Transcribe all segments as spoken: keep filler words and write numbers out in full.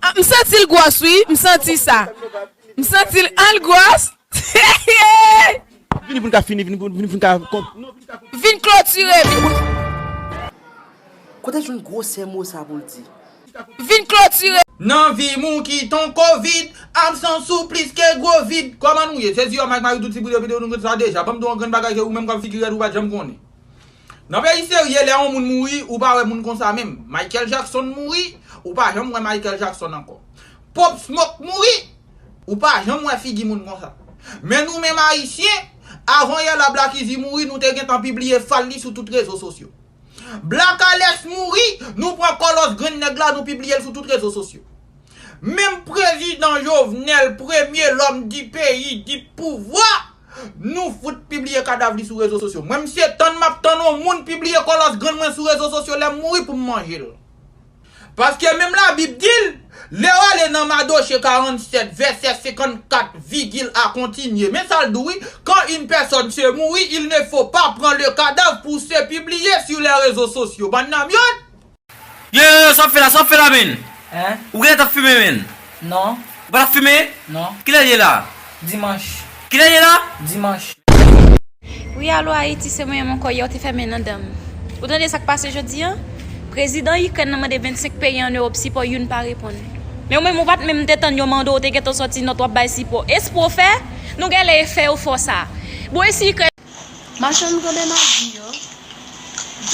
Ah, m santi l gwòs, wi. M santi sa. M santi l, ah, l gwòs. Vini pou n ka fini, vini pou, vini pou n ka kon-, non, vini ka kon- Vin klotire. Kote jwenn gwosè mo sa pou l di? Vin klotire. Nan vi m ou kite yon kovid, absans ou plis ke gwo vid. Kòman nou ye? Sezi yo, Mike Marie, tout ti boude videyo nou konn sa deja. Ban m di w yon grenn bagay ke ou menm k ap figi rèd ou pa t janm konnen. Nan peyi serye, lè yon moun mouri, ou pa wè moun konsa menm. Michael Jackson mouri, ou pa janm wè Michael Jackson ankò. Pop Smoke mouri, ou pa janm wè figi moun konsa. Men nou menm Ayisyen, avan yè la Black Easy mouri, nou te gentan pibliye fal li sou tout rezo sosyo. Black Alex mouri, nou pran kòlòs grenn nèg la, nou pibliye l sou tout rezo sosyo. Menm prezidan Jovenel, premye lòm di peyi, di pouvwa, nou fout pibliye kadav li sou rezo sosyo. Mwen, m se tann m ap tann yon moun pibliye kòlòs grenn mwen sou rezo sosyo lè m mouri pou m manje l. Paske menm Labib di l, lè w ale nan Madoche karannsèt, vèsè senkannkat, vigil a kontinye. Men sa l di w, wi, quand une personne se mourit, il ne faut pas prendre le cadavre pour se publier sur les réseaux sociaux. Bann nan myòd! Yo, yo, yo, sa w ap fè la, sa w ap fè la, menn? Hein? Ou genlè t ap fimen, menn? Non. Ou pa t ap fimen? Non. Kilè l ye la? Dimanch. Kilè l ye la? Dimanch. Wi, alo Ayiti, se mwen menm ankò. Yè, w te fèmen nan dan m. Ou tande sa k pase jodi a? Prezidan Ikrèn nan mande vennsenk peyi ann Ewòp sipò, youn pa reponn. Men ou menm, ou pa t menm te tann yo mande w, ou te gentan sòti nòt w ap bay sipò. Espre w fè, nou genlè e fè yo fè w sa. Bon, e si Ikrèn. Machann kanbe magi yo.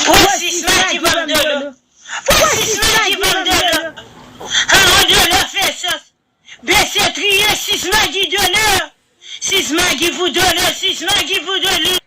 Pou sis magi ban m de lè. Pou sis magi ban m de lè. An de lè fè sans. Bese triye sis magi de lè. Sis magi pou de lè, sis magi pou de lè.